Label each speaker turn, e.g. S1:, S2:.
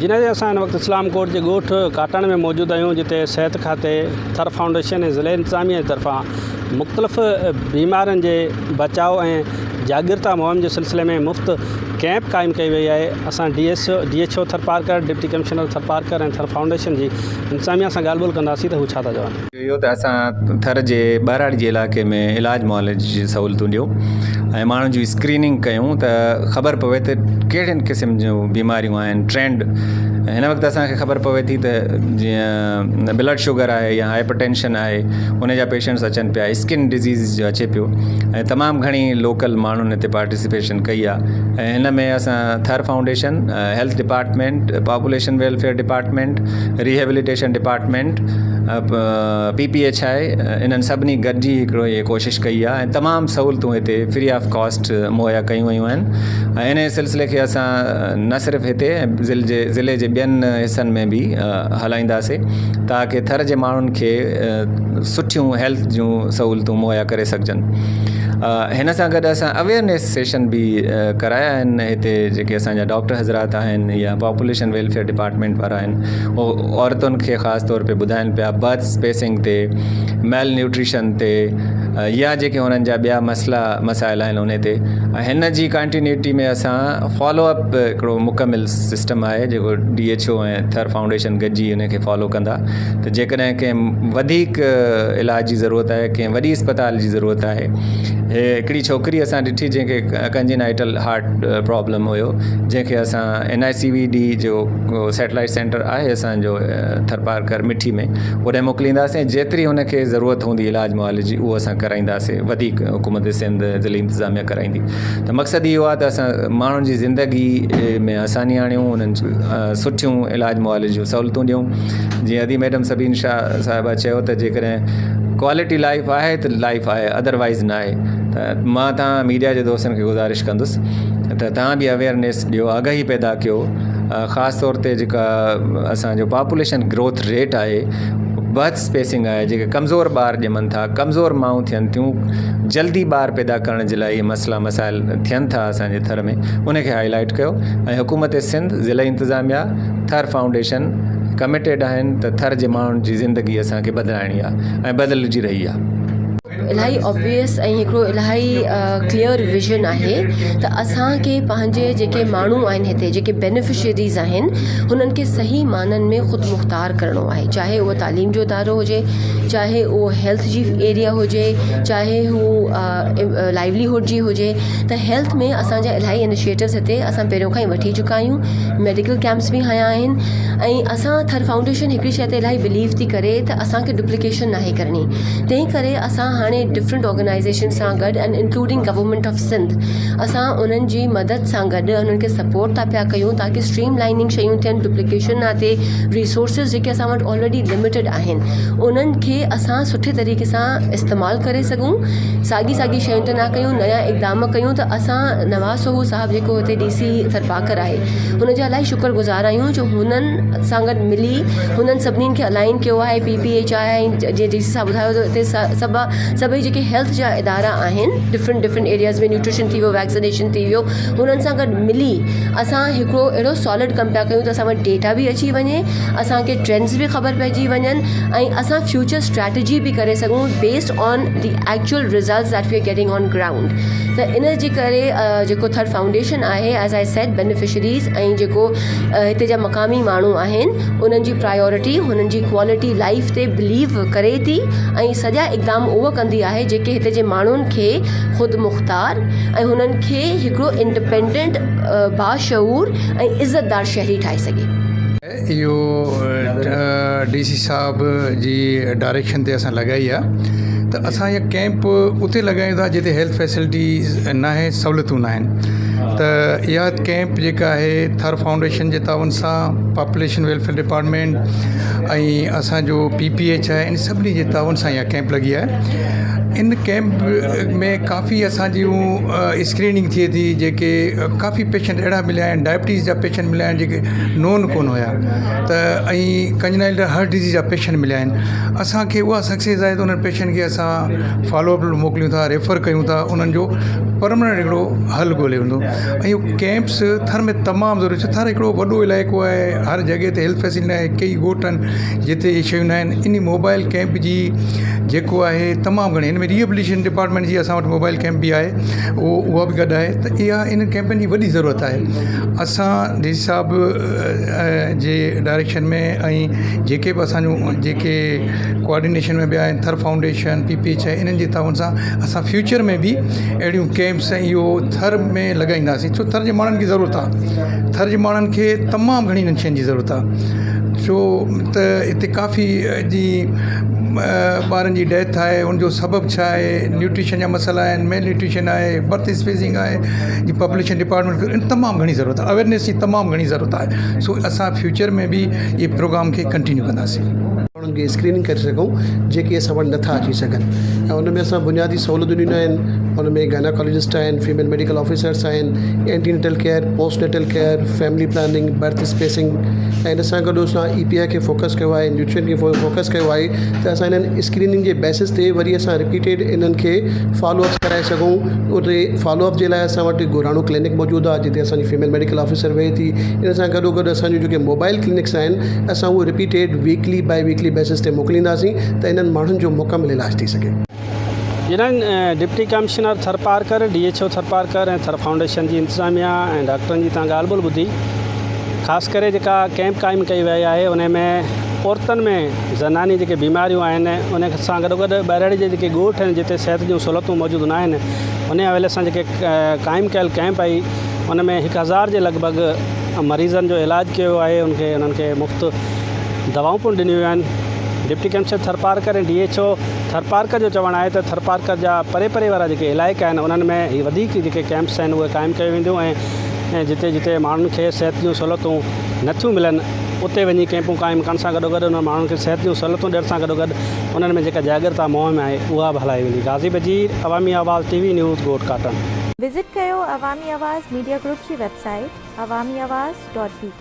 S1: جنهن اسان هن وقت اسلام ڪوٽ جي ڳوٺ ڪاٽڻ ۾ موجود آهيون، جتي صحت کاتي، ٿر فائونڊيشن ۽ ضلعي انتظاميه جي طرفان مختلف بيمارين جي بچاء ۽ جاڳرتا مهم جي سلسلي ۾ مفت ڪيمپ قائم ڪئي وئي آهي. اسان D S D H O Tharparkar, deputy commissioner Tharparkar ۽ Thar foundation جي انتظاميه سان ڳالهه ٻولهه ڪنداسين ته هو ڇا ٿا چون.
S2: اهو ته اسان ٿر جي ٻهراڙي جي علائقي ۾ علاج معالج جي سهولتون ڏيون ۽ ماڻهن جي اسڪريننگ ڪيون ته خبر پوي ته ڪهڙين قسم جون بيماريون آهن ٽرينڊ هن وقت اسانکي خبر پوي ٿي ته جيئن بلڊ شگر آهي يا هائپر ٽينشن آهي ان جا پيشنٽس اچن پيا اسڪن ڊزيز جو اچي پيو ۽ تمام گهڻي لوڪل ماڻهن هتي پارٽيسپيشن ڪئي آهي ۽ هن ۾ اسان Thar foundation health department population welfare department rehabilitation department P P H I انهن سڀني گڏجي هڪڙو هي ڪوشش ڪئي آهي ۽ تمام سهولتون هتي فري آف ڪاسٽ مهيا ڪيون ويون آهن ۽ انهي سلسلي کي اسان نه صرف هتي ضلعي جي ٻين حصن ۾ به هلائينداسي تاڪه ٿر جي ماڻهن کي سٺيون هيلٿ جون سهولتون مهيا ڪري سگهجن هن سان گڏ اسان اويئرنيس سيشن به ڪرايا آهن هتي جيڪي اسان جا ڊاڪٽر حضرات آهن يا پاپوليشن ويلفيئر ڊپارٽمينٽ وارا آهن عورتن کي خاص طور تي ٻڌائن پيا برٿ اسپيسنگ تي ميل نيوٽريشن تي يا جيڪي هنن جا ٻيا مسئلا مسائل آهن انهي تي هن جي ڪانٽينيوٽي ۾ اسان فالو اپ هڪڙو مڪمل سسٽم آهي جيڪو D H O ۽ Thar foundation گڏجي ان کي فالو ڪندا ته جيڪڏهن ڪنهن وڌيڪ علاج جي ضرورت آهي ڪنهن وڏي اسپتال جي ضرورت آهي هڪڙي ڇوڪري اسان ڏٺي جنهن کي ڪنجينائٽل هارٽ پرابلم هيو جنهن کي اسان N I C V D جو سيٽلائيٽ سينٽر آهي اسان جو ٿرپارڪر مٺي ۾ اوڏانهن موڪلينداسين جيتري هن کي ضرورت هوندي علاج معالجي جي اهو اسان ڪرائينداسين وڌيڪ حڪومت سنڌ ضلعي انتظاميه ڪرائيندي ته مقصد اهو آهي ته اسان ماڻهن جي زندگي ۾ آساني آڻيون انهن سٺيون علاج معالجي جون سهولتون ڏيون جيئن ادي ميڊم سبين شاهه صاحبه چيو ته جيڪڏهن ڪوالٽي لائف آهي ته لائف آهي ادروائز نه آهي ته مان توهان ميڊيا جي دوستن کي گذارش ڪندس ته توهان به اويئرنيس ڏيو آگاهي پيدا ڪيو خاص طور تي جيڪا اسان جو پاپوليشن گروٿ ريٽ آهي برٿ اسپيسنگ آهي جيڪي ڪمزور ٻار ڄمن ٿا ڪمزور مائون ٿين ٿيون جلدي ٻار پيدا ڪرڻ جي لاء اهي مسئلا مسائل ٿين ٿا اسان جي ٿر ۾ ان کي هائي لائيٽ ڪيو ۽ حڪومت سنڌ ضلعي انتظاميا ٿر فائونڊيشن ڪميٽيڊ آهن ته ٿر جي ماڻهن جي زندگي اسان کي بدلائڻي آهي ۽ بدلجي رهي آهي.
S3: الاهي آبويس ۽ هڪڙو الاهي ڪليئر ويزن آهي ته اسان کي پنهنجي جيڪي ماڻهو آهن هتي جيڪي بينيفشريز آهن هنن کي صحيح معنن ۾ خود مختار ڪرڻو آهي چاهي اهو تعليم جو ادارو هجي چاهي اهو هيلٿ جي ايريا هجي چاهي هو لائيولي هوڊ جي هجي ته هيلٿ ۾ اسان جا الاهي انيشيٽوز هتي اسان پهريون کان ئي وٺي چڪا آهيون ميڊيڪل ڪيمپس به هنيا آهن ۽ اسان ٿر فائونڊيشن هڪڙي شيء تي الاهي بليو ٿي ڪري ته اسان کي ڊپليڪيشن ناهي ڪرڻي تنهن ڪري اسان هاڻي ڊفرنٽ آرگنائيزيشن سان گڏ ۽ انڪلوڊنگ گورنمينٽ آف سنڌ اسان انهن جي مدد سان گڏ انهن کي سپورٽ ٿا پيا ڪيون تاڪه اسٽريم لائننگ شيون ٿين ڊپليڪيشن نه ٿئي ريسورسز جيڪي اسان وٽ آلريڊي لميٽيڊ آهن انهن کي اسان سٺي طريقي سان استعمال ڪري سگهون ساڳي ساڳي شين تي نه ڪيون نيا اقدام ڪيون ته اسان نواز سوهو صاحب جيڪو هتي ڊي سي ٿرپاڪر آهي هن جا الاهي شڪر گذار آهيون جو هنن سان گڏ ملي هنن سڀني کي الائن ڪيو آهي پي پي ايڇ I ۽ جيئن ڊي سي صاحب ٻڌايو ته هتي سڀ سڀئي جيڪي هيلٿ جا ادارا آهن ڊفرنٽ ڊفرنٽ ايرياز ۾ نيوٽريشن ٿي ويو ويڪسينيشن ٿي ويو هنن سان گڏ ملي اسان هڪڙو اهڙو سالڊ ڪم پيا ڪيون ته اسان وٽ ڊيٽا به اچي وڃي اسان کي ٽرينڊز به خبر پئجي وڃن ۽ اسان فيوچر اسٽريٽجي به ڪري سگهون based on the actual results that we are getting on ground ته ان جي ڪري جيڪو ٿر فائونڊيشن آهي ايز I said beneficiaries ۽ جيڪو هتي جا مقامي ماڻهو آهن انهن جي پرايورٽي هنن جي ڪوالٽي لائيف تي بليو ڪري ٿي ۽ سڄا اقدام اهو ڪندي آهي جيڪي هتي جي ماڻهن کي خود مختار ۽ هنن کي هڪڙو انڊپينڊنٽ باشعور ۽ عزتدار شهري ٺاهي سگهي.
S4: اهو ڊي سي صاحب جي ڊائريڪشن تي اسان لڳائي آهي ته اسان اها ڪيمپ اتي لڳايون ٿا جتي هيلٿ فيسلٽيز ناهي سهولتون ناهن ته اها ڪيمپ جيڪا آهي ٿر فائونڊيشن جي تعاون سان پاپوليشن ويلفيئر ڊپارٽمينٽ ۽ اسانجو پي پي ايڇ آهي ان سڀني جي تعاون سان اها ڪيمپ لڳي آهي. ان ڪيمپ ۾ ڪافي اسان جون اسڪريننگ ٿئي ٿي جيڪي ڪافي پيشنٽ اهڙا مليا آهن ڊائبٽيز جا پيشنٽ مليا آهن جيڪي نون ڪونه هيا ته ۽ ڪنجنائل هارٽ ڊزيز جا پيشنٽ مليا آهن اسانکي اها سڪسيس آهي ته انهن پيشنٽ کي اسان فالو اپ موڪليون ٿا ريفر ڪيون ٿا انهن جو پرمانينٽ هڪڙو حل ڳولي ويندو ۽ اهو ڪيمپس ٿر ۾ تمام ضروري ڇو ٿر هڪڙو وڏو علائقو آهي هر جڳهه تي هيلٿ فيسلٽي ناهي ڪئي ڳوٺ آهن جتي اهي شيون ناهن ان موبائل ڪيمپ جي جيڪو آهي تمام گهڻي هن ۾ ريهيبليٽيشن ڊپارٽمينٽ جي اسان وٽ موبائل ڪيمپ به آهي اهو اها به گڏ آهي ته اها ان ڪيمپن جي وڏي ضرورت آهي اسان ڊي سي صاحب جي ڊائريڪشن ۾ ۽ جيڪي به اسان جون جيڪي ڪوآرڊينيشن ۾ ٻيا آهن Thar foundation P P H I انهن جي تعاون سان اسان فيوچر ۾ به اهڙيون ڪيمپس ۽ اهو ٿر ۾ لڳائينداسين ڇو ٿر جي ماڻهن کي ضرورت آهي ٿر جي ماڻهن کي تمام گهڻي انهن شين جي ضرورت آهي ڇو ته هتي ڪافي جي ٻارن جي ڊيٿ آهي ان جو سبب ڇا آهي نيوٽريشن جا مسئلا آهن ميل نيوٽريشن آهي برٿ اسپيسنگ آهي جي پاپوليشن ڊپارٽمينٽ کي تمام گهڻي ضرورت آهي اويرنيس جي تمام گهڻي ضرورت آهي سو اسان فيوچر ۾ به اهي پروگرام کي ڪنٽينيو ڪنداسين.
S5: ماڻهن کي اسڪريننگ ڪري سگهون جيڪي اسان وٽ نٿا اچي سگهن ۽ ان ۾ اسان بنيادي سهولتون ڏنيون آهن ان ۾ گائناڪالاجسٽ آهن فيميل ميڊيڪل آفيسرس آهن antenatal care postnatal care family planning birth spacing ۽ ان سان گڏ اسان اي پي آء کي فوڪس ڪيو آهي نيوٽريشن کي فوڪس ڪيو آهي ته اسان انهن اسڪريننگ جي بيسس تي وري اسان رپيٽيڊ انهن کي فالو اپس ڪرائي سگهون اتي فالو اپ جي لاء اسان وٽ گوراڻو ڪلينڪ موجود آهي جتي اسان جي فيميل ميڊيڪل آفيسر ويهي ٿي ان سان گڏو گڏ اسان جون جيڪي موبائل ڪلينڪس آهن اسان اهي repeated weekly bi weekly basis تي موڪلينداسين ته انهن ماڻهن جو مڪمل علاج ٿي سگهي.
S1: جنھن deputy commissioner Tharparkar, D H O Tharparkar ۽ Thar foundation جي انتظاميا ۽ ڊاڪٽرن جي تان ڳالهه ٻولهه ٻڌي خاص ڪري جيڪا ڪئمپ قائم ڪئي وئي آهي ان ۾ عورتن ۾ زناني جيڪي بيماريون آهن ان سان گڏو گڏ ٻهراڙي جي جيڪي ڳوٺ آهن جتي صحت جون سهولتون موجود نه آهن ان حوالي سان جيڪي قائم ڪيل ڪئمپ آهي ان ۾ 1000 جي لڳ ڀڳ مريضن جو علاج ڪيو ويو آهي ان کي انهن کي مفت دوائون پڻ ڏنيون ويون آهن deputy commissioner Tharparkar ۽ D H O Tharparkar جو چوڻ آهي ته ٿرپارڪر جا پري پري وارا جيڪي علائقا آهن انهن ۾ هي وڌيڪ جيڪي ڪئمپس آهن اهي قائم ڪيون وينديون ۽ جتي جتي ماڻهن کي صحت جون سهولتون نٿيون ملن اتي وڃي ڪئمپون قائم ڪرڻ سان گڏوگڏ انهن ماڻهن کي صحت جون سهولتون ڏيڻ سان گڏوگڏ انهن ۾ جيڪا جاڳرتا مهم آهي اها به هلائي ويندي. غازي بجير، عوامي آواز ٽي وي نيوز، ڳوٺ ڪاٽڻ.
S6: وزٽ ڪيو عوامي آواز ميڊيا گروپ جي web site Awami Awaz dot B K.